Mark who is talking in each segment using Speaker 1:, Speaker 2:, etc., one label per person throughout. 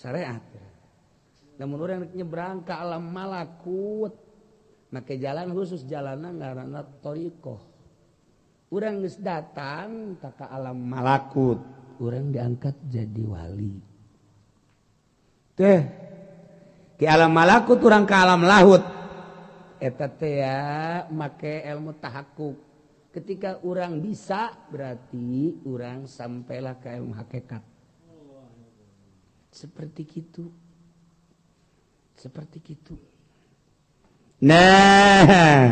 Speaker 1: Syariat. Namun urang nyebrang ke alam malakut make jalan khusus jalanan ngaranna thariqah. Urang geus datang ka alam malakut, urang diangkat jadi wali. Teh di alam malakut urang ke alam lahut. Eta teh ya make ilmu tahakkuk. Ketika urang bisa berarti urang sampailah ke ilmu hakikat. Seperti gitu. Seperti gitu. Nah,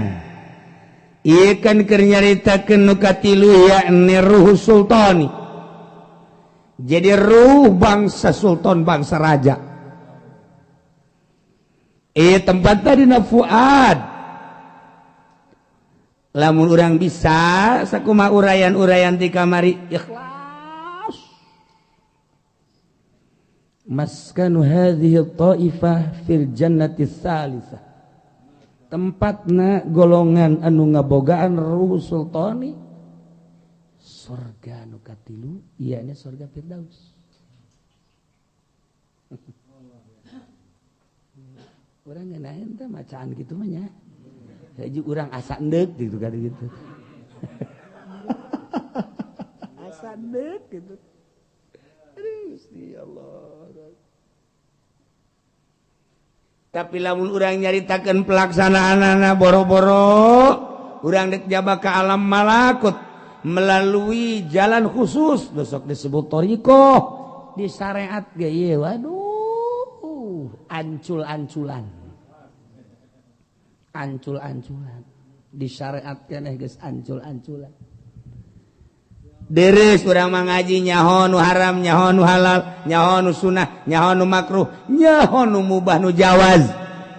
Speaker 1: ieu kan keur nyaritakeun nu katilu yakni ruh sultani. Jadi ruh bangsa sultan, bangsa raja. Ieu tempat tadi na fuad. Lamun urang bisa sakumaha urayan-urayan ti kamari ikhlas. Maskanu hadhihi ta'ifah fil jannati tsalisah. Tempatna golongan anu ngabogaan ruh sultani surga nu katilu, ieu nya surga Firdaus. Urang ngeunaheun teh macaan kitu mah nya. Hiji urang asa endek gitu kan gitu. Asa endek gitu. Aduh, Gusti Allah. Tapi lamun urang nyaritakeun pelaksanaanana boro-boro urang dek jaba ka alam malakut melalui jalan khusus besok disebut thariqah di syariat ge ieu waduh ancul-anculan. Ancul-anculan di syariat keneh geus ancul-anculan. Deres urang mah ngaji nyaho nu haram, nyaho nu halal, nyaho nu sunah, nyaho nu makruh, nyaho nu mubah nu jawaz.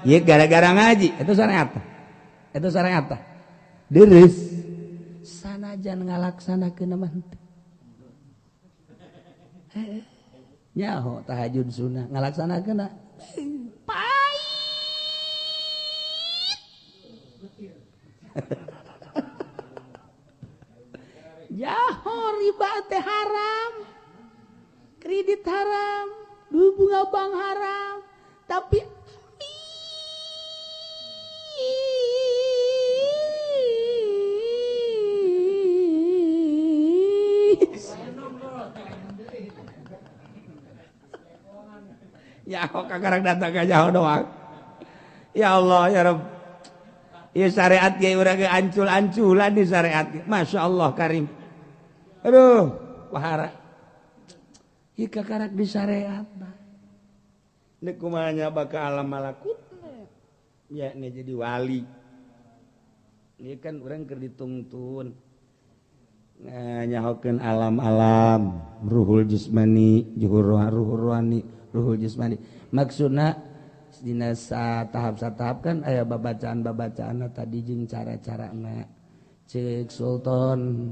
Speaker 1: Ieu gara-gara ngaji, itu syariat. Itu syariat. Deres sanajan ngalaksanakeun mah henteu. Nyaho tahajud sunah ngalaksanakeun pahit. Jaho riba teh haram, kredit haram, duit bunga bank haram, tapi ya kok kakarang datang ka jaho doang. Ya Allah ya Rabb. Ieu syariat ge urang ge ancul-anculan di syariat. Masya Allah karim. Aduh, wahara. Ieu kakarak di syariat mah. Nek kumaha nya bakal alam malakut. Ya nih jadi wali. Ieu kan urang keur ditungtun. Nyahokeun alam-alam, ruhul jismani, ruhul ruhani, ruhul jismani. Maksudna dina tahap-tahap kan aya babacaan-babacaan tadi jeung cara-carana cek Sultan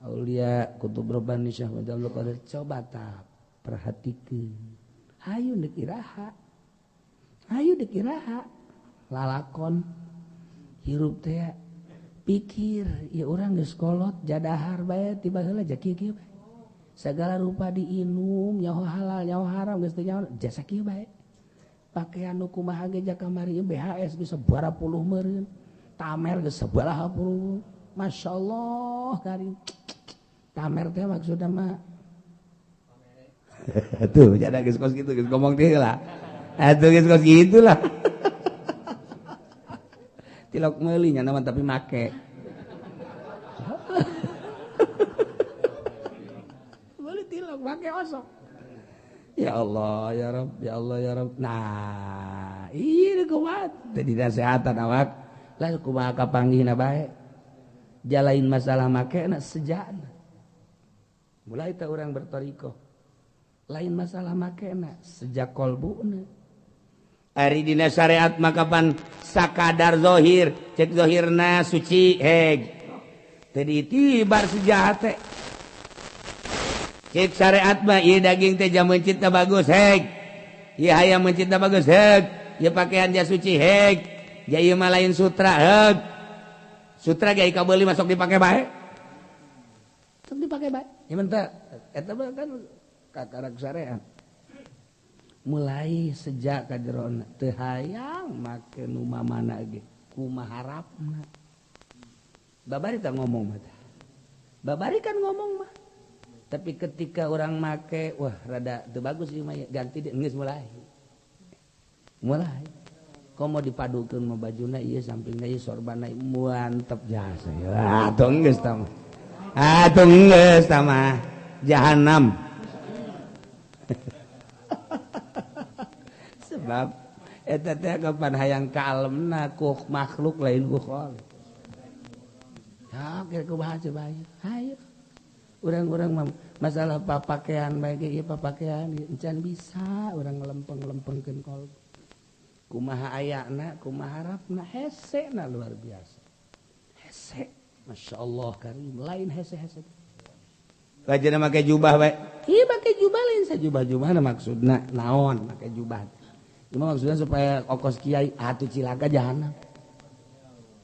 Speaker 1: Aulia Kutub Rabbani Syekh Abdul Qadir coba tah perhatikeun hayu deuk iraha lalakon hirup teh pikir ya urang geus kolot jadahar bae tiba heula ja kieu-kieu bae sagala rupa diinum nyaho halal nyaho haram geus teu nyaho jasa kieu bae pakaian nu kumaha ge ja kamari BHS geus sabaraha puluh meureun tamer geus sabaraha puluh masyaallah karim tamer teh maksudna mah tuh jada geus kos kitu geus ngomong teh lah atuh geus kos kitu lah tilok meuli nya naon tapi make meuli tilok make osok. Ya Allah ya Rabb, ya Allah ya Rabb. Nah, ieu kuat teh dinasehatan awak. Lah kumaha kapanggihna bae. Jalain masalah makena sejana. Mulai teh urang bertorikoh. Lain masalah makena sejak kolbuna. Ari dina syariat mah kapan sakadar zahir, cek zahirna suci heg. Teh ditibar sejahat teh. Cek syariat mah ieu daging teh jam mencitna bagus heg. Ieu hayam mencitna bagus heg. Ieu pakaian dia suci heg. Ja ieu mah lain sutra heg. Sutra ge kabeuli masuk dipake bae. Sok dipake bae. Ieu mah teh eta mah kan kakarak syariat. Mulai sejak ka jerona teu hayang make nu mamana ge kumaha harapna. Babari tah ngomong mah tah. Babari kan ngomong mah. Tapi ketika orang make wah rada teu bagus ieu mah ganti deui geus mulai. Mulai. Komo dipadukeun mah bajuna ieu sampingna ieu sorbanna mantep jasa. Atuh geus tah mah. Atuh geus tah mah jahanam. Sebab eta teh kapan hayang kalemna ku makhluk lain ku khalik. Ya kira kumaha coba hayu. Urang-urang mah masalah papakaian bae ge ieu papakaian encan bisa urang ngelempeng-lempengkeun kolbu. Kumaha ayana kumaha harapna hesena luar biasa. Hese masyaallah karim lain hese-hese. Rajana make jubah bae. Ieu make jubah lain sajubah-jubahna maksudna naon make jubah. Cuma maksudnya supaya okos kiai atuh cilaka jahanam.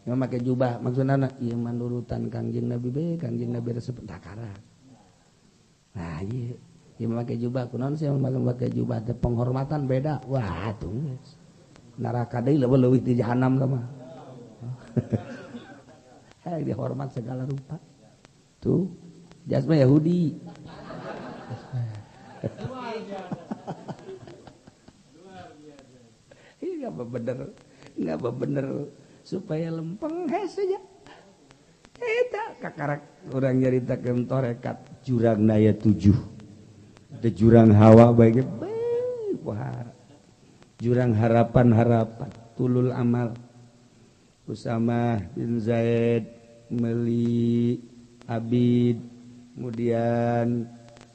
Speaker 1: Cuma make jubah maksudna ieu manurutan Kangjeng Nabi be, Kangjeng Nabi resep takara. Nah ieu ieu make jubah kunaon sih make jubah teh penghormatan beda. Wah atuh geus. Neraka deui leuwih ti jahanam mah. Hayang dihormat segala rupa. Tuh, jasma Yahudi. Ini enggak bener supaya lempeng hese nya. Eta kakarak urang nyaritakeun torekat jurang aya 7. Teu jurang hawa bae ge pohara. Jurang harapan-harapan tulul amal. Usamah bin Zaid meli abid kemudian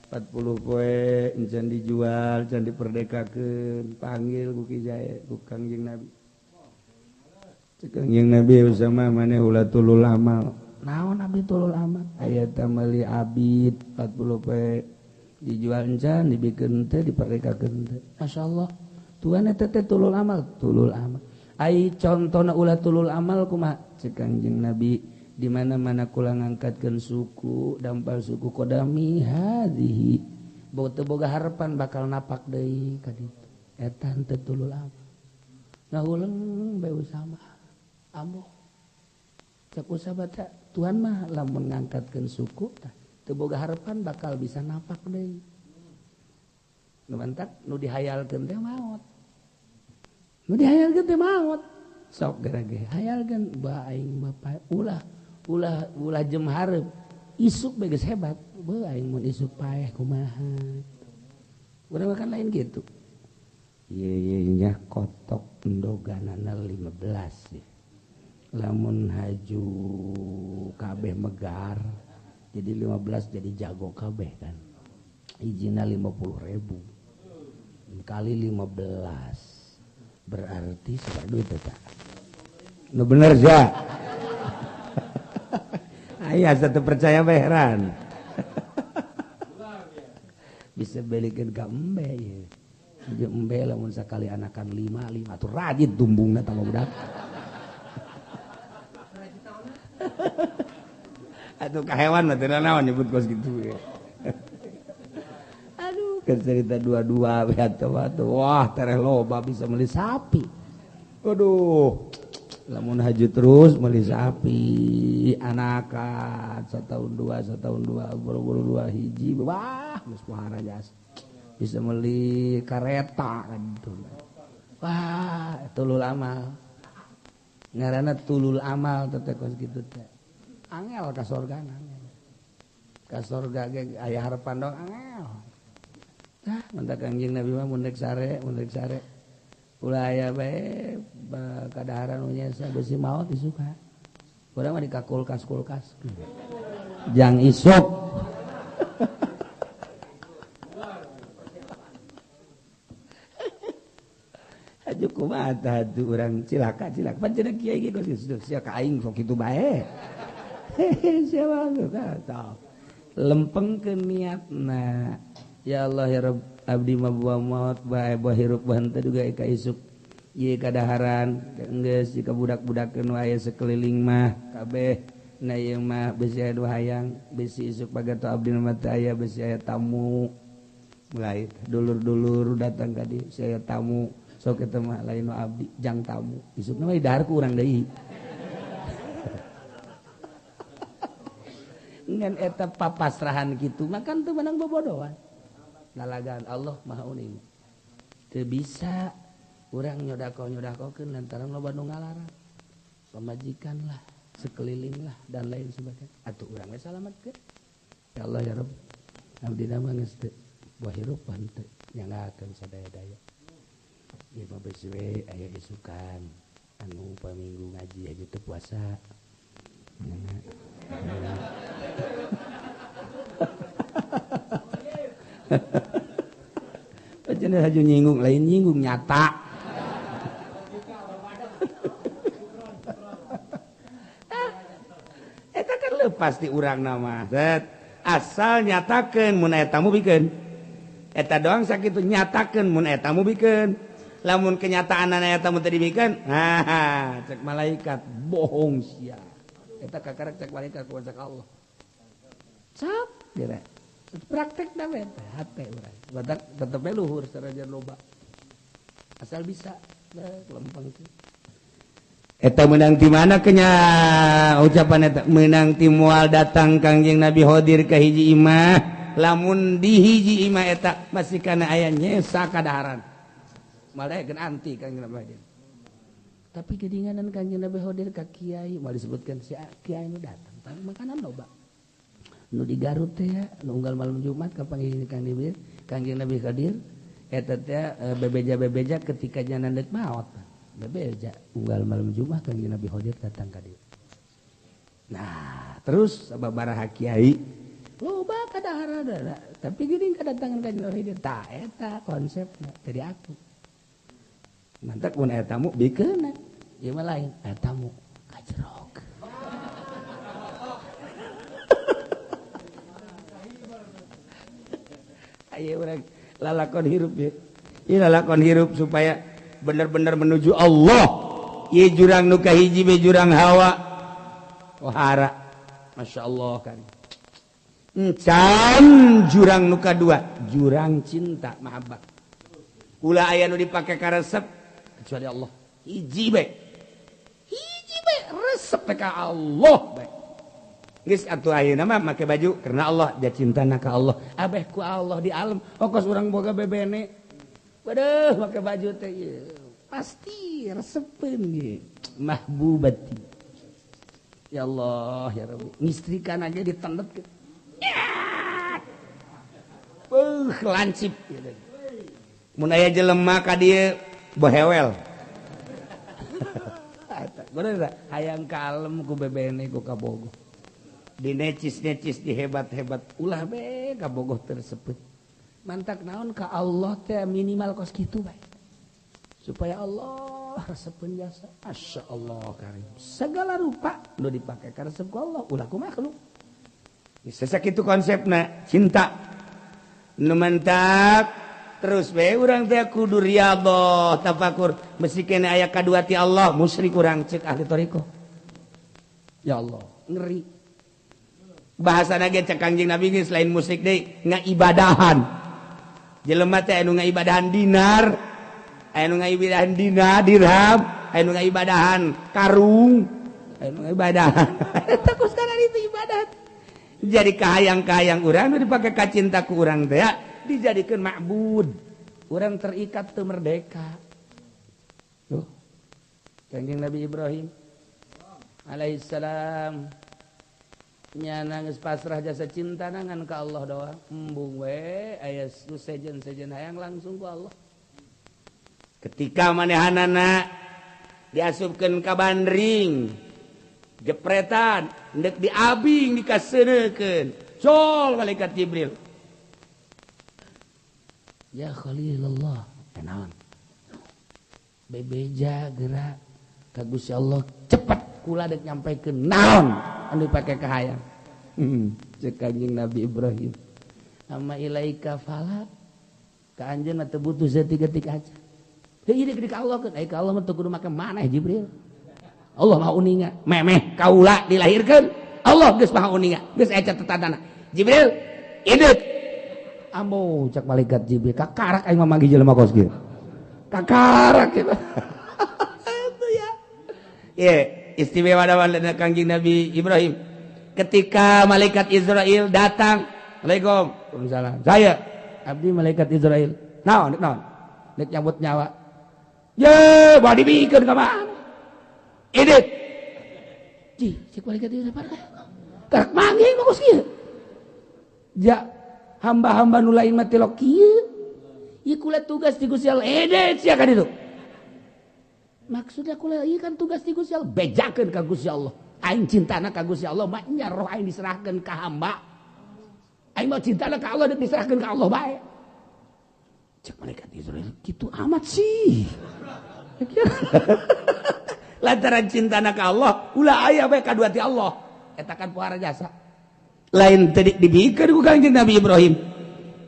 Speaker 1: 40 poe encan dijual encan diperdekakeun panggil ku Ki Zaid ku Kangjeng Nabi. Cek Kangjeng Nabi Usamah maneh ulah tulul amal. Naon abdi tulul amal? Aya teh meuli abid 40 poe dijual encan dibikeun teh diperdekakeun teh. Masyaallah. Tuhan eta teh tulul amal, tulul amal. Ai contona ulah tulul amal kumaha? Cek Kangjeng Nabi di mana-mana kula ngangkatkeun suku, dampal suku kodami hadhihi. Teu boga harapan bakal napak deui ka ditu. Eta henteu tulul amal. Ngahuleng bae Usama. Ambo. Cek Usama teh Tuhan mah lamun ngangkatkeun suku tah teu boga harapan bakal bisa napak deui. Nu mantak nu dihayalkeun teh maot. Nu dihayalkeun teh maot. Sok geura ge hayalkeun bah aing bapak ulah ulah ulah jem hareup. Isuk bae geus hebat. Beuh aing mun isuk paeh kumaha. Urang kan lain gitu. Ieu ieu nya kotok endoganana 15 ya. Lamun haju kabeh megar jadi 15 jadi jago kabeh kan. Ijina 50.000 kali 15 berarti sebar duit eta. Nu bener ja. Aya satu percaya bae heran. Bisa belikeun ka embe ieu. Jeung embe lamun sakali anakan 5 5 atuh rajin tumbungna tambah budak. Atuh ka hewan mah teu naon nyebut kos kitu ya. Aduh, kan cerita dua-dua atuh wah tereh loba bisa meuli sapi. Aduh, lamun haju terus meuli sapi, anakan setahun dua buru-buru dua hiji, wah geus pohara jas. Bisa meuli kareta kan gitu. Wah, tulul amal. Ngaranna tulul amal teh kos kitu teh. Angel ka sorga angel. Ka sorga ge aya harapan dong angel. Tah, mentak Kangjeng Nabi mah mun rek sare, mun rek sare. Ulah aya bae kadaharan nu nyesa besi maot disuka. Urang mah dikakulkas-kulkas. Jang isuk. Aju kumaha tah atuh urang cilaka-cilaka. Pan cenah kiai ge geus sia ka aing sok kitu bae. Sia mah lempengkeun niatna. Ya Allah ya Rabb abdi mah buah maot bae buah hirup buah henteu juga ka isuk. Ieu kadaharan geus jika budak-budakeun aya sekeliling mah kabeh na ieu mah besi aya dua hayang besi isuk pagato abdi mah teu aya besi aya tamu. Mulai dulur-dulur datang ka dieu, saya tamu sok eta mah lain nu abdi jang tamu. Isukna mah dahar ku urang deui. Ngan eta papasrahan kitu mah kan teu meunang bobodohan. Lalagan Allah Maha Uning. Teu bisa urang nyodakoh-nyodakohkeun lantaran loba nu ngalarang. Pamajikan lah, sekeliling lah dan lain sebagainya. Atuh urang we salametkeun. Ya Allah ya Rabb. Abdi mah geus teu buah hirup henteu nyanggakeun sadaya-daya. Ieu mah geus we aya isukan anu paminggu ngaji aja teu puasa. Cenah haju nyinggung lain nyinggung nyata. Eta kan lepas di urang nama. Set asal nyatakeun mun aya tamu bikeun. Eta doang sakitu nyatakeun mun aya tamu bikeun. Lamun kenyataan aya tamu teu dibikeun, ha cek malaikat bohong sia. Eta kakarek cek malaikat ku cek Allah. Cap dira. Praktek da we hate urang. Batak tetep we luhur sarajan loba. Asal bisa lempeng teh. Eta menang ti mana kenya ucapan eta menang ti moal datang Kangjeng Nabi Khodir ka hiji imah lamun di hiji imah eta masih kana aya nyesa kadaharan malaikeun anti Kangjeng Nabi Khodir. Tapi gedinganan Kangjeng Nabi Khodir ka kiai moal disebutkan si kiai nu datang tapi makanan loba nu di Garut teh nu unggal malam Jumat ka panggih Kangjeng Nabi Khodir eta teh bebeja-bebeja ketika nyanan deuk maot. Bebeja unggal malam Jumat Kangjeng Nabi Khodir datang ka dieu. Nah, terus sababaraha kiai loba kadaharan tapi geuning kadatangan Kangjeng Nabi Khodir tah eta konsepna teu diaku. Mantak mun aya tamu bikeun ieu mah lain aya tamu kajerok. Ayo urang lalakon hirup ya. Ieu lalakon hirup supaya bener-bener menuju Allah. Ieu jurang nu kahiji be jurang hawa. Wahara. Masya Allah kan. Encan jurang nu kadua, jurang cinta mahabbah. Ulah aya nu dipake karesep kecuali Allah. Hiji be. Hiji be resep ka Allah be. Geus atuh ayeuna mah make baju karena Allah, dia cintana ka Allah. Abeh ku Allah di alam, okos urang boga bebene. Waduh, pakai baju teh pasti resepeun ge. Mahbubati. Ya Allah, ya Rabbi. Ngistrikan aja ditendet ke. Lancip gitu. Mun aya jelema ka dieu bohewel. Eta, bener teh hayang kalem ku bebene ku kabogoh. Dinecis-necis dihebat-hebat ulah be kabogoh tersebut. Mantak naon ka Allah teh minimal kos kitu bae. Supaya Allah resepeun jasa. Masya Allah karim. Segala rupa nu dipake ka resep ku Allah ulah ku makhluk. Bisa sakitu konsepna cinta. Nu mantap terus bae urang teh kudu riyadhah tafakur mesti kene aya kadua ti Allah musyrik urang ceuk ahli thariqah. Ya Allah, ngeri. Bahasana ge cek Kangjeng Nabi geus lain musyrik deui ngaibadahan. Jelema teh anu ngaibadahan dinar, anu ngaibadahan dinar, dirham, anu ngaibadahan karung, anu ngaibadahan. Eta kos kana itu ibadah. Jadi kahayang-kahayang urang nu dipake ka cinta ku urang teh dijadikeun ma'bud. Urang terikat teu merdeka. Tuh. Kangjeng Nabi Ibrahim alaihissalam nyana geus pasrah jasa cinta nangan ka Allah doang. Embung we aya nu sejen-sejen hayang langsung ku Allah. Ketika manehanana diasupkeun ka bandring jepretan ndek diabing dikaseunekeun sol malaikat Jibril. Ya Khalilullah, naon? Bebeja gerak ka Gusti Allah cepat kula dek nyampekeun naon anu dipake kahayang. Cek Kanjeng Nabi Ibrahim. Amma ilaika fala ka anjeun mah teu butuh saeutik-eutik aja. Heuh ieu deuk ka Allah keun, ai ka Allah mah teu kudu make maneh Jibril. Allah Maha Uninga, memeh kaula dilahirkeun, Allah geus Maha Uninga, geus aya catetanana. Jibril, hidup. Ambo cak malaikat Jibril kakarak aing mah manggih jelema kos kieu. Kakarak kitu. Itu ya. Ye, istimewa da Kangjeng Nabi Ibrahim. Ketika malaikat Israel datang, Assalamualaikum. Waalaikumsalam. Saya abdi malaikat Israel. Naon, naon? Nek nyabut nyawa. Ye, bade dibikeun ka mana? Edit. Cih, cek malaikat Israel. Karak manggih mah kos kieu. Ja hamba-hamba nu lain mah tilok kieu. Ieu kula tugas ti Gusti Allah. Edit sia ka ditu. Maksudnya kula ieu kan tugas ti Gusti Allah, bejakeun ka Gusti Allah. Aing cintana ka Gusti Allah, mah nya roh aing diserahkeun ka hamba. Aing mah cintana ka Allah diserahkeun ka Allah bae. Cek malaikat Israel kitu amat sih. Lantaran cintana ka Allah, ulah aya bae kadua ti Allah. Eta kan pohara jasa. Lain tadi dibikeun ku Kangjeng Nabi Ibrahim.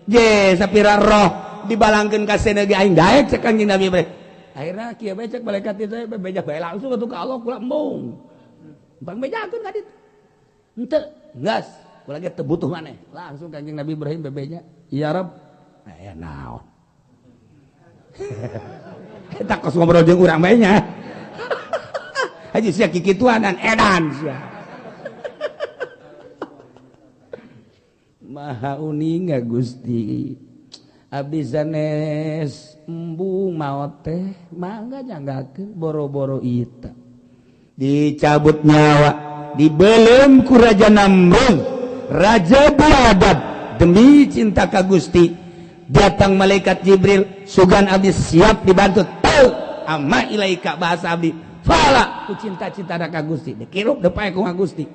Speaker 1: Je sapira roh dibalangkeun ka seuneu ge aing daek cek Kangjeng Nabi Ibrahim. Akhirna kieu bae cek malaikat itu beja bae langsung atuh ka Allah kula embung. Bang bejakeun ka ditu. Henteu, geus, kula ge teu butuh maneh. Langsung Kangjeng Nabi Ibrahim bebeja, "Ya Rabb, aya naon?" Eta kos ngobrol jeung urang bae nya. Haji sia kikituanan edan sia. Maha uninga Gusti. Abdi sanes embung maot teh mangga nyanggakeun boro-boro ita. Dicabut nyawa, dibelem ku Raja Namrud, raja biadab demi cinta ka Gusti. Datang malaikat Jibril, sugan abdi siap dibantu. Teu amma ilaika bahasa abdi. Fala ku cinta-cinta ka Gusti. Dikirup depae ku Gusti.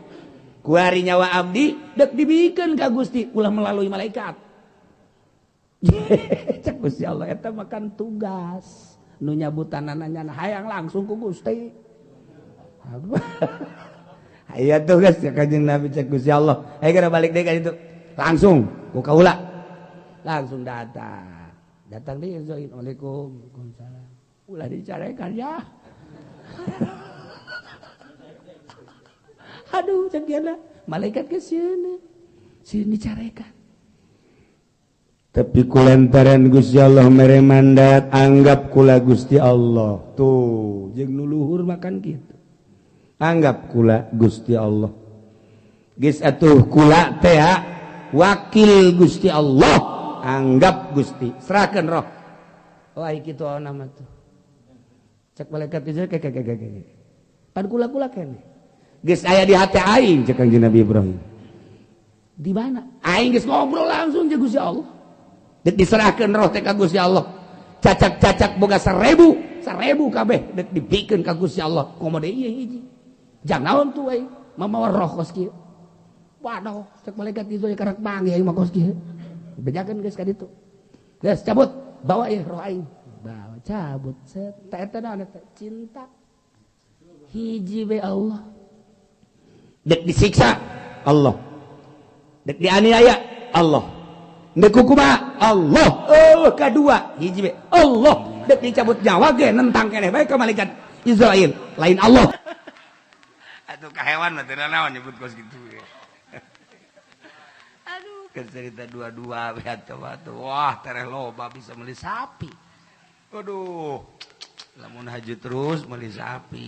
Speaker 1: Kuari nyawa abdi dek dibikeun ka Gusti ulah melalui malaikat. Cek Gusti Allah eta makan tugas. Nu nyabutanana nyana hayang langsung ku Gusti. Aya tugas ya Kanjeng Nabi cek Gusti Allah. Ayo kena balik deui ka ditu. Langsung ku kaula. Langsung datang. Datang deui Assalamualaikum. Waalaikumsalam. Ulah dicarekan ya. Aduh cek dia malaikat ke sini. Sini dicarekan. Tapi kulantaran Gusti Allah mere mandat anggap kula Gusti Allah. Tuh, jeung nu luhur makan kitu. Anggap kula Gusti Allah. Geus atuh kula teh wakil Gusti Allah. Anggap Gusti, serahkeun roh. Oh ai kitu aona mah tuh. Cek malaikat itu ke. Pan kula-kula keneh. Geus aya di hati aing cek Kangjeng Nabi Ibrahim. Di mana? Aing geus ngobrol langsung jeung Gusti Allah. Dek diserahkeun roh teh ka Gusti Allah. Cacak-cacak boga 1000, 1000 kabeh dek dibikeun ka Gusti Allah. Komo deui ieu hiji. Jang naon tuh aing mamawa roh kos kieu. Waduh, cek malaikat itu karak manggih aing mah kos kieu. Bejakeun geus ka ditu. Geus cabut, bawa ieu roh aing. Bawa cabut set. Teh eta naon eta? Cinta. Hiji we Allah. Dek disiksa Allah. Dek dianiaya Allah. Dek kumaha Allah. Oh, kadua hiji we Allah. Dek dicabut nyawa ge nentang keneh bae ka malaikat Israil, lain Allah. Atuh ka hewan mah teu naon nyebut kos kitu. Aduh, kan cerita dua-dua we atuh. Wah, tereh loba bisa meuli sapi. Aduh, lamun haji terus meuli sapi,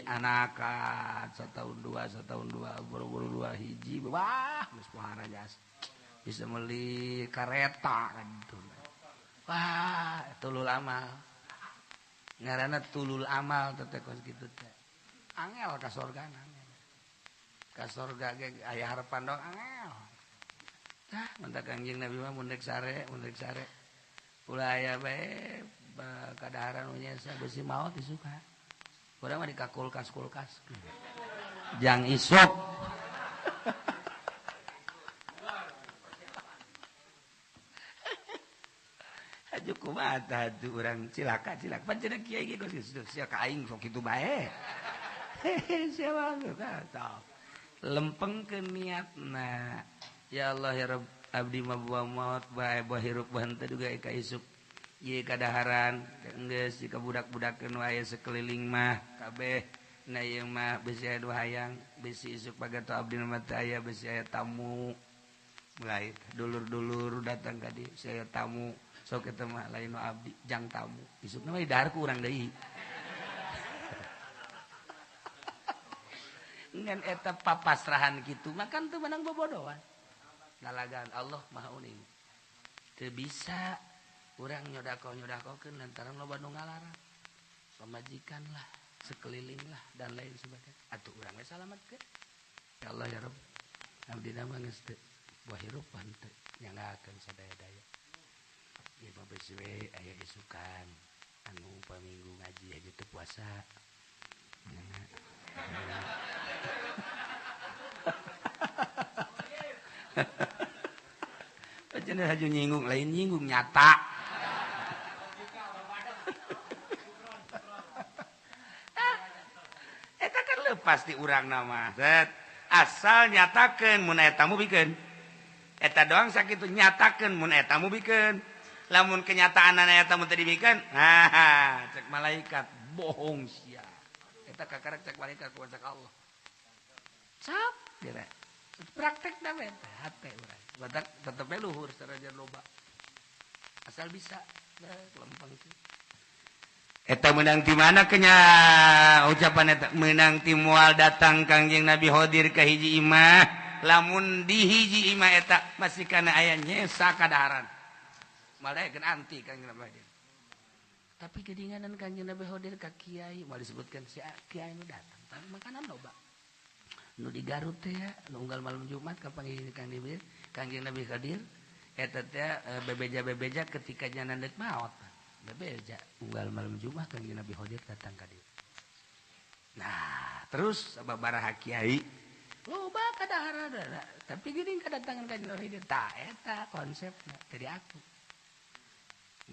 Speaker 1: anakan setahun dua, boro-boro dua hiji, wah, geus pohara jas. Bisa meuli kareta kan itu. Wah, tulul amal. Ngaranna tulul amal teh kos kitu teh. Angel ka sorgana. Ka sorga ge aya harapan dong angel. Tah, mentak Kangjeng Nabi mah mun rek sare. Ulah aya bae kadaharan nu nyesa besi maot disuka. Urang mah dikakulkas-kulkas. Jang isuk. Aju kumaha tah atuh urang cilaka cilaka. Pan cenah kiai ge geus sia ka aing sok kitu bae. Sia mah tah. Lempengkeun niatna. Ya Allah ya Rabb, abdi mah buah maot bae buah hirup buah henteu duga ka isuk. Ieu kadaharan geus jika budak-budakeun wae sekeliling mah kabeh. Na ieu mah besi aya dua hayang, besi isuk pagato abdi mah teu aya, besi aya tamu. Mulai dulur-dulur datang ka dieu, saya tamu sok eta mah lain nu abdi jang tamu. Isukna mah didahar ku urang deui. Ngan eta papasrahan kitu mah kan teu meunang bobodohan. Lalagan Allah Maha Uning. Teu bisa urang nyodakoh-nyodakohkeun lantaran loba nu ngalarang. Pamajikan lah, sekeliling lah dan lain sebagainya. Atuh urang we salametkeun. Ya Allah ya Rabb. Abdi mah geus teu buah hirupan teu nyanggakeun sadaya-daya. Ieu mah geus we aya isukan anu paminggu ngaji aja teu puasa. Cenah haju nyinggung lain nyinggung nyata. Eta kan lepas di urang nama. Set asal nyatakeun mun eta mu bikeun. Eta doang sakitu nyatakeun mun eta mu bikeun. Lamun kenyataanana eta mun teu dibikeun, ha cek malaikat bohong sia. Eta kakarek cek malaikat ku cek Allah. Cap dira. Praktek da we hate urang. Batak tetep we luhur sarajan loba. Asal bisa lempeng sih. Eta meunang ti mana kenya ucapan eta meunang ti moal datang Kangjeng Nabi Khodir ka hiji imah. Lamun di hiji imah eta masih kana aya nyesa kadaharan. Malaikeun anti Kangjeng Nabi Khodir. Tapi kedinganan Kangjeng Nabi Khodir ka kiai moal disebutkan si kiai nu datang tapi makanan loba. Nu di Garut teh ya, nu unggal malam Jumat kapanggih Kangjeng Nabi Khodir eta teh bebeja-bebeja ketika nya deuk maot. Bebeja unggal malam Jumat Kangjeng Nabi Khodir datang ka dieu. Nah, terus sababaraha kiai loba kadaharan tapi geuning kedatangan Kangjeng Nabi Khodir tah eta konsepna teu diaku.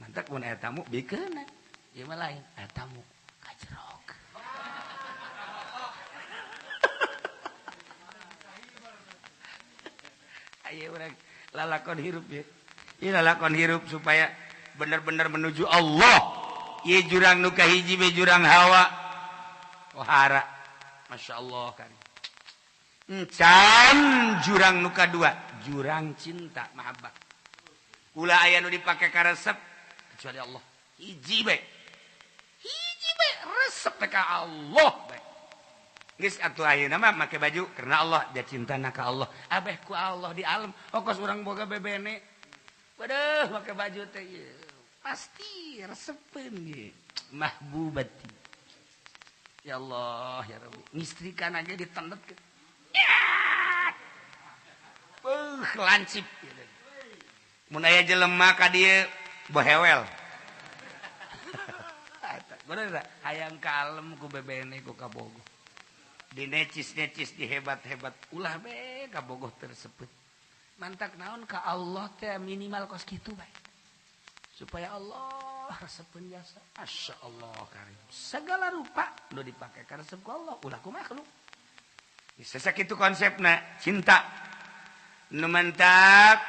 Speaker 1: Mantak mun aya tamu bikeun ieu mah lain aya tamu kajerok. Ayo urang lalakon hirup ya. Ieu lalakon hirup supaya benar-benar menuju Allah. Ieu jurang nu kahiji be jurang hawa. Wahara. Masya Allah kan. Encan jurang nu kadua, jurang cinta mahabbah. Ulah aya nu dipake karesep kecuali Allah. Hiji be. Hiji be resep ka Allah be. Geus atuh ayeuna mah make baju karena Allah, dia cintana ka Allah. Abeh ku Allah di alam, okos urang boga bebene. Waduh, make baju teh ieu. Pasti resepeun ge. Mahbubati. Ya Allah, ya Rabbi. Ngistrikan aja ditendetkeun. Beuh, lancip. Mun aya jelema ka dieu bohewel. Bener teh? Hayang kalem ku bebene ku kabogoh. Dinecis-necis dihebat-hebat ulah be kabogoh tersebut. Mantak naon ka Allah teh minimal kos kitu bae. Supaya Allah resepeun jasa. Masya Allah karim. Segala rupa nu dipake ka resep ku Allah ulah ku makhluk. Bisa sakitu konsepna cinta. Nu mantap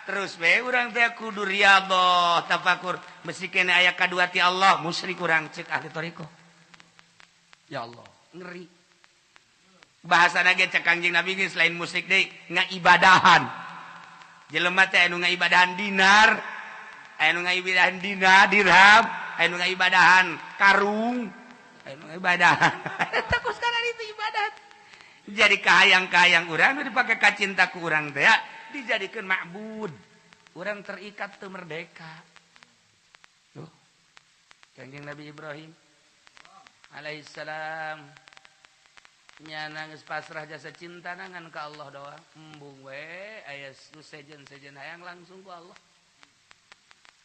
Speaker 1: terus be urang teh kudu riyadhah tafakur mesti kene aya kadua ti Allah musyrik urang ceuk ahli thariqah. Ya Allah, ngeri. Bahasana ge cek Kangjeng Nabi geus lain musyrik deui, ngaibadahan. Jelema teh anu ngaibadahan dinar, aya nu ngaibadahan dinar, dirham, aya nu ngaibadahan karung, aya nu ngaibadahan. Eta kos kana itu ibadat. Jadi kahayang-kahayang urang nu dipake ka cinta ku urang teh dijadikeun ma'bud. Urang terikat teu merdeka. Tuh. Kangjeng Nabi Ibrahim alaihissalam nyana geus pasrah jasa cinta ngan ka Allah doang. Embung we aya sejen-sejen hayang langsung ku Allah.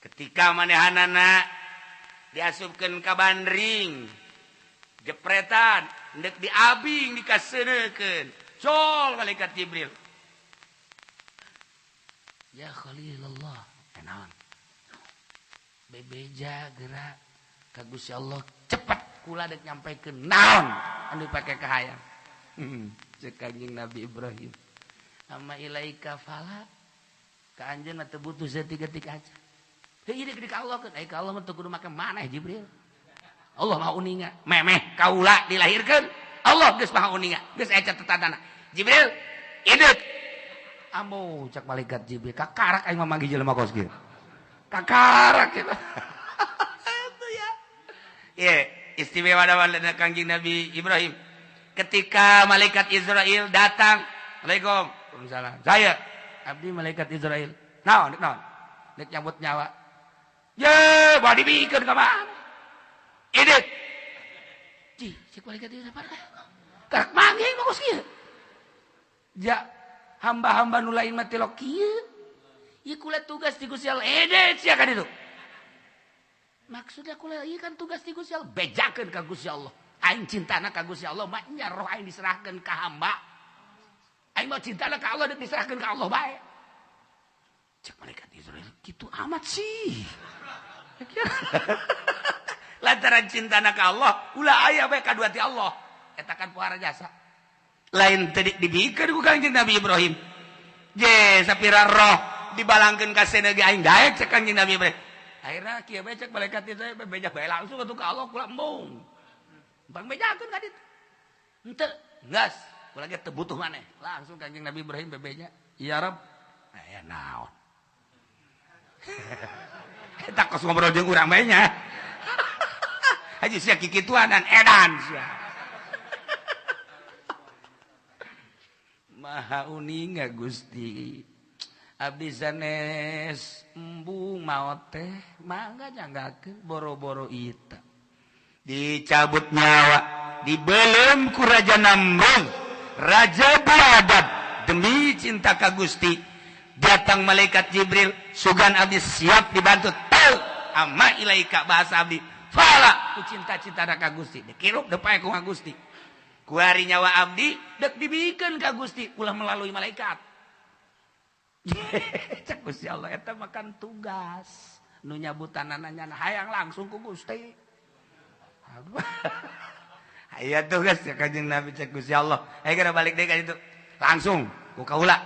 Speaker 1: Ketika manehanana diasupkeun ka bandring, jepretan, ndek diabing dikaseunekeun. Col malaikat Jibril. Ya Khalilullah, naon? Bebeja gerak ka Gusti Allah cepat kula dek nyampaikan naon anu pake kahayang. Cek Kanjeng Nabi Ibrahim. Amma ilaika fala ka anjeun mah teu butuh saeutik-eutik aja. Heuh ieu deuk ka Allah keun, ai ka Allah mah teu kudu make maneh Jibril. Allah Maha Uninga, memeh kaula dilahirkeun. Allah geus Maha Uninga, geus aya catetanana. Jibril, hidup. Ambo cak malaikat Jibril kakarak aing mah manggih jelema kos kieu. Kakarak kitu. Itu ya. Ye, istimewa da Kangjeng Nabi Ibrahim. Ketika malaikat Israel datang, Assalamualaikum. Waalaikumsalam. Saya abdi malaikat Israel. Naon, naon? Dek nyabut nyawa. Ye, bawa dibikeun ka mana? Edit. Cih, cek malaikat Israel. Karak manggih mah kos kieu. Ja hamba-hamba nu lain mah tilok kieu. Ieu kula tugas di Gusti Allah. Edit sia ka ditu. Maksudnya kula ieu kan tugas di Gusti Allah, bejakeun ka Gusti Allah. Aing cintana ka Gusti Allah, maknya roh aing diserahkeun ka hamba. Aing mah cintana ka Allah dan diserahkeun ka Allah bae. Cek malaikat Israel, gitu amat sih. Lantaran cintana ka Allah, ulah aya bae kadua ti Allah. Eta kan puara jasa. Lain tadi dibikeun ku Kangjeng Nabi Ibrahim. Je sapira roh dibalangkeun ka seuneu ge aing daek cek Kangjeng Nabi Ibrahim. Akhirna kieu bae cek malaikat Israel beja bae langsung atuh ka Allah kula embung. Bang bejakeun ka ditu. Henteu, geus, kula ge teu butuh maneh. Langsung Kangjeng Nabi Ibrahim bebeja, "Ya Rabb, aya naon?" Eta kos ngobrol jeung urang bae nya. Haji sia kikituanan edan sia. Maha uninga Gusti. Abdi sanes embung maot teh mangga nyanggakeun boro-boro ita. Dicabut nyawa, dibelem ku Raja Namrud, Raja Biadab demi cinta ka Gusti. Datang malaikat Jibril, sugan abdi siap dibantu. Teu amma ilaika bahasa abdi. Fala ku cinta-cinta ka Gusti. Dikirup deui ku Gusti. Kuari nyawa abdi dek dibikeun ka Gusti ulah melalui malaikat. Cek Gusti Allah eta makan tugas. Nu nyabutanana nyana hayang langsung ku Gusti. Aya tugas ya Kanjeng Nabi cek Gusti Allah. Ayo kena balik deui ka ditu. Langsung ku kaula.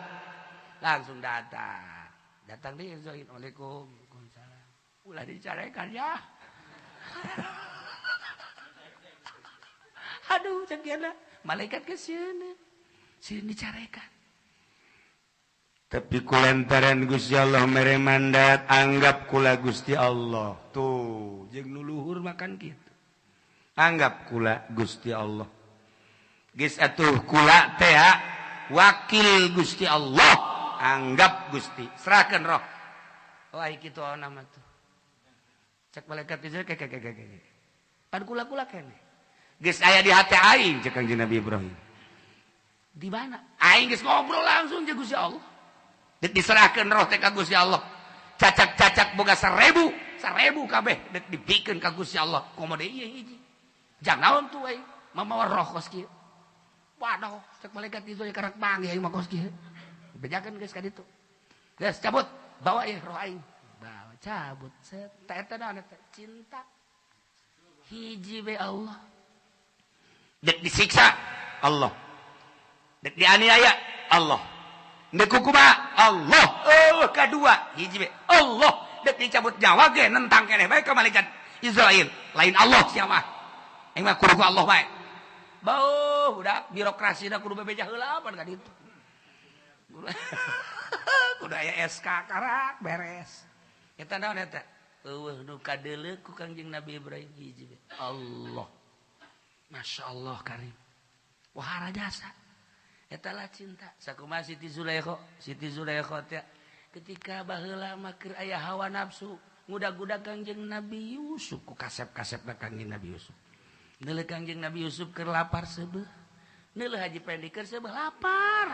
Speaker 1: Langsung datang. Datang deui Assalamualaikum. Waalaikumsalam. Ulah dicarekan ya. Aduh cek dia malaikat ke sini. Sini dicarekan. Tapi kulantaran Gusti Allah mere mandat anggap kula Gusti Allah. Tuh, jeung nu luhur makan kitu. Anggap kula Gusti Allah. Geus atuh kula teh wakil Gusti Allah. Anggap Gusti, serahkeun roh. Oh ai kitu nama tuh. Cek malaikat Israel ke. Pan kula-kula keneh. Geus aya di hati aing cek Kangjeng Nabi Ibrahim. Di mana? Aing geus ngobrol langsung jeung Gusti Allah. Dek diserahkeun roh teh ka Gusti Allah. Cacak-cacak boga 1000, 1000 kabeh dek dibikeun ka Gusti Allah. Komo deui ieu hiji. Jang naon tuh aing mamawa roh kos kieu. Waduh, cek malaikat Israel karak manggih aing mah kos kieu. Bejakeun geus ka ditu. Geus cabut, bawa ieu roh aing. Bawa cabut set. Ta eta naon eta? Cinta. Hiji we Allah. Dek disiksa Allah. Dek dianiaya Allah. Dek kukumaha Allah. Oh, kadua hiji we Allah. Dek dicabut nyawa ge nentang keneh bae ka malaikat Israel. Lain Allah sia mah. Aing mah kudu ku Allah bae. Bauh, udah birokrasina kudu bebeja heula pan ka ditu. Kudu aya SK karak beres. Eta naon eta? Eueuh nu kadeuleu ku Kangjeng Nabi Ibrahim hiji we Allah. Masya Allah karim. Wahara jasa. Eta lah cinta. Sakumaha Siti Zulaikha, Siti Zulaikha teh ketika baheula mah keur aya hawa nafsu, ngudag-gudag Kangjeng Nabi Yusuf ku kasep-kasepna Kangjeng Nabi Yusuf. Neuleuh Kangjeng Nabi Yusuf keur lapar seubeuh. Neuleuh Haji Pendi keur seubeuh lapar.